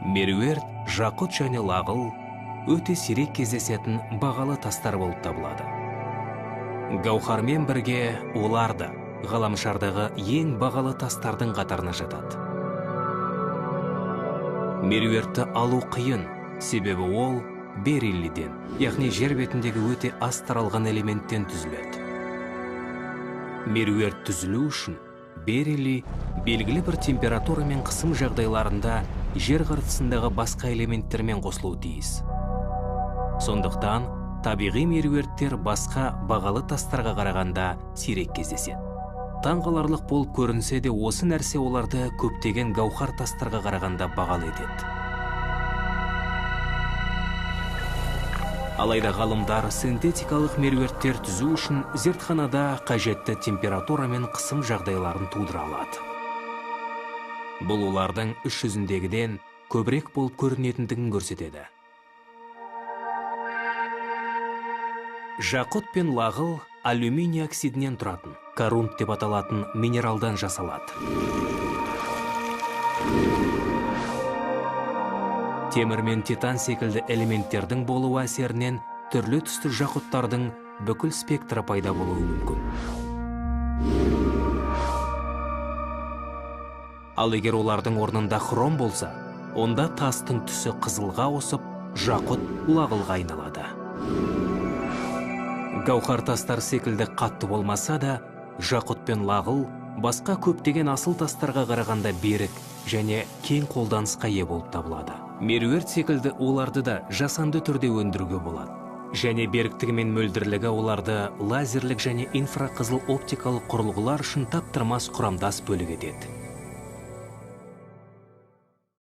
Меруерт, жақұт және лағыл өте сирек кездесетін бағалы тастар болып табылады. Гауһармен бірге олар да ғаламшардағы ең бағалы тастардың қатарына жатады. Меруертті алу қиын, себебі ол бериллиден, яғни жер бетіндегі өте аз таралған элементтен түзіледі. Меруерт түзілу үшін берилли белгілі бір температура мен қысым жағдайларында жер қыртысындағы басқа элементтермен қосылуы тиіс. Сондықтан табиғи меруерттер басқа бағалы тастарға қарағанда сирек кездеседі. Таңғаларлық болып көрінсе де, осы нәрсе оларды көптеген гауһар тастарға қарағанда бағалы етеді. Алайда ғалымдар синтетикалық меруерттер түзу үшін зертханада қажетті температура мен қысым жағдайларын тудыра алады. Бұл олардың іс жүзіндегіден көбірек болып көрінетіндігін көрсетеді. Жақұт пен лағыл алюминий оксидінен тұратын, корунд деп аталатын минералдан жасалады. Темір мен титан секілді элементтердің болуы әсерінен түрлі түсті жақұттардың бүкіл спектрі пайда болуы мүмкін. Ал егер олардың орнында хром болса, онда тастың түсі қызылға ауысып, жақұт лағылға айналады. Гауһар тастар секілді қатты болмаса да, жақұт пен лағыл басқа көптеген асыл тастарға қарағанда берік және кең қолданысқа ие болып табылады. Меруерт секілді оларды да жасанды түрде өндіруге болады. Және беріктігі мен мөлдірлігі оларды лазерлік және инфрақызыл оптикалық құрылғылар үшін таптырмас құрамдас бөлік етеді.